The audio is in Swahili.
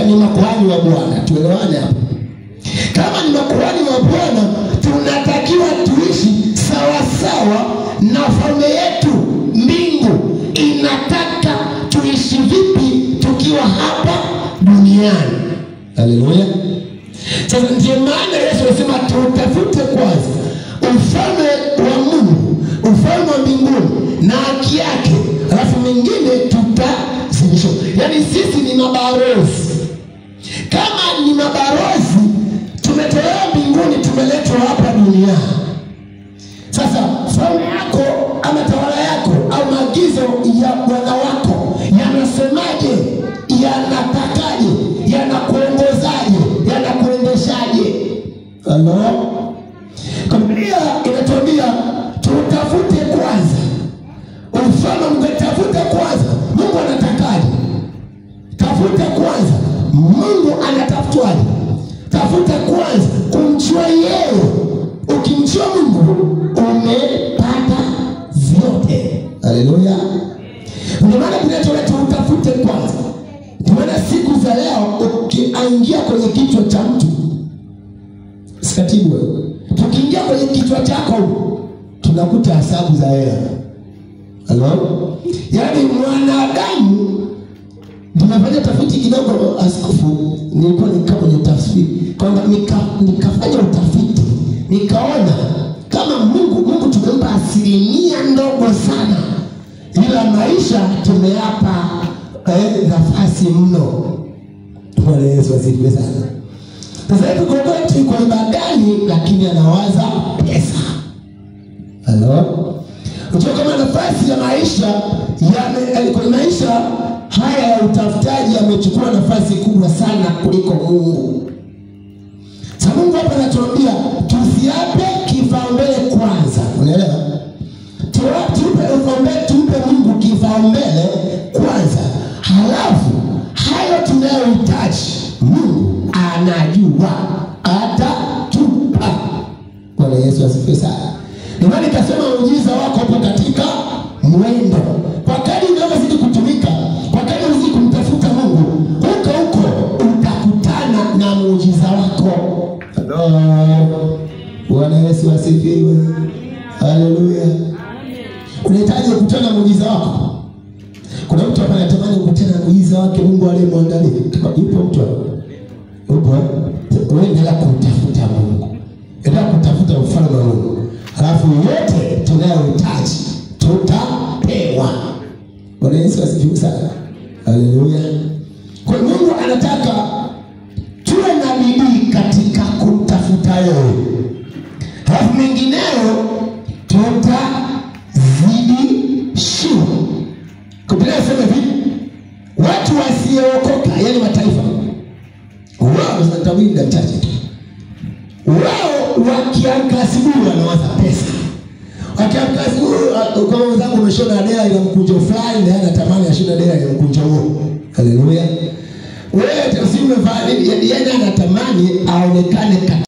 ni makuhani wa Bwana. Tuelewane hapo. Kama ni makuhani wa Bwana, tunatakiwa tuishi sawa sawa na falme yetu mbingu inataka tuishi vipi tukiwa hapa duniani. Haleluya. Sasa ndiyo maana Yesu alisema tutafute kwanza ufalme wa Mungu, ufalme wa mbinguni na haki yake, alafu mengine tutazidishiwa. Yaani sisi ni mabalozi. Kama ni mabalozi, tumetolewa mbinguni, tumeletwa hapa duniani. Sasa falme yako ama tawala yako au maagizo ya Bwana wako yanasemaje? Yanatakaje? Yanakuongozaje? Yanakuendeshaje? Halo? Biblia inatuambia tutafute kwanza ufalme. Mtafute kwanza Mungu anatakaje? Tafuta kwanza Mungu anatafutwaje? Tafuta kwanza kumjua yeye. Ukimjua Mungu umepata vyote. Haleluya. Ndio maana kinacholeta utafute kwanza. Ndio maana siku za leo ukiingia kwenye kichwa cha mtu, sikatibu wewe, tukiingia kwenye kichwa chako tunakuta hesabu za hela. Halo? Yaani mwanadamu, nimefanya tafiti kidogo askofu, nilikuwa nikaa kwenye tafsiri kwamba nikafanya utafiti, nikaona kama Mungu tumempa asilimia ndogo sana, ila maisha tumeyapa nafasi mno. Bwana Yesu asifiwe sana. Sasa hivi kokote yuko ibadani lakini anawaza pesa. Halo? Unajua kama nafasi ya maisha kwenye maisha haya ya utafutaji yamechukua nafasi kubwa sana kuliko Mungu. Sasa Mungu hapa anatuambia tusiape kipaumbele kwanza. Unaelewa? Tumpe Mungu kipaumbele kwanza. Halafu hayo tunayohitaji Mungu anajua atatupa. Bwana Yesu asifiwe sana. Ndio maana nikasema muujiza wako upo katika mwendo. Kwa kadri unavyozidi kutumika, kwa kadri unazidi kumtafuta Mungu, huko huko utakutana na muujiza wako. Hello. Bwana Yesu asifiwe. Haleluya. Unahitaji kukutana na muujiza wako. Kuna mtu hapa anatamani kukutana na muujiza wake Mungu aliyemwandalia. Yupo mtu hapa? Upo? Wewe endelea kumtafuta Mungu. Endelea kutafuta ufalme wa Mungu. Halafu yote tunayohitaji tutapewa. Bwana Yesu asifiwe sana. Haleluya. Kwa Mungu anataka tuwe na bidii katika kumtafuta yeye. Halafu mengineyo tutazidishiwa. Biblia inasema hivi, watu wasiookoka, yani mataifa, wao zinatawinda mchache tu. Wao wakiamka asubuhi wanawaza pesa. Wakiamka asubuhi, kama wenzangu umeshona dela ina mkunjo fulani, na anatamani ashone dela ina mkunjo huo. Haleluya. Wewe usimevaa nini? Yeye anatamani aonekane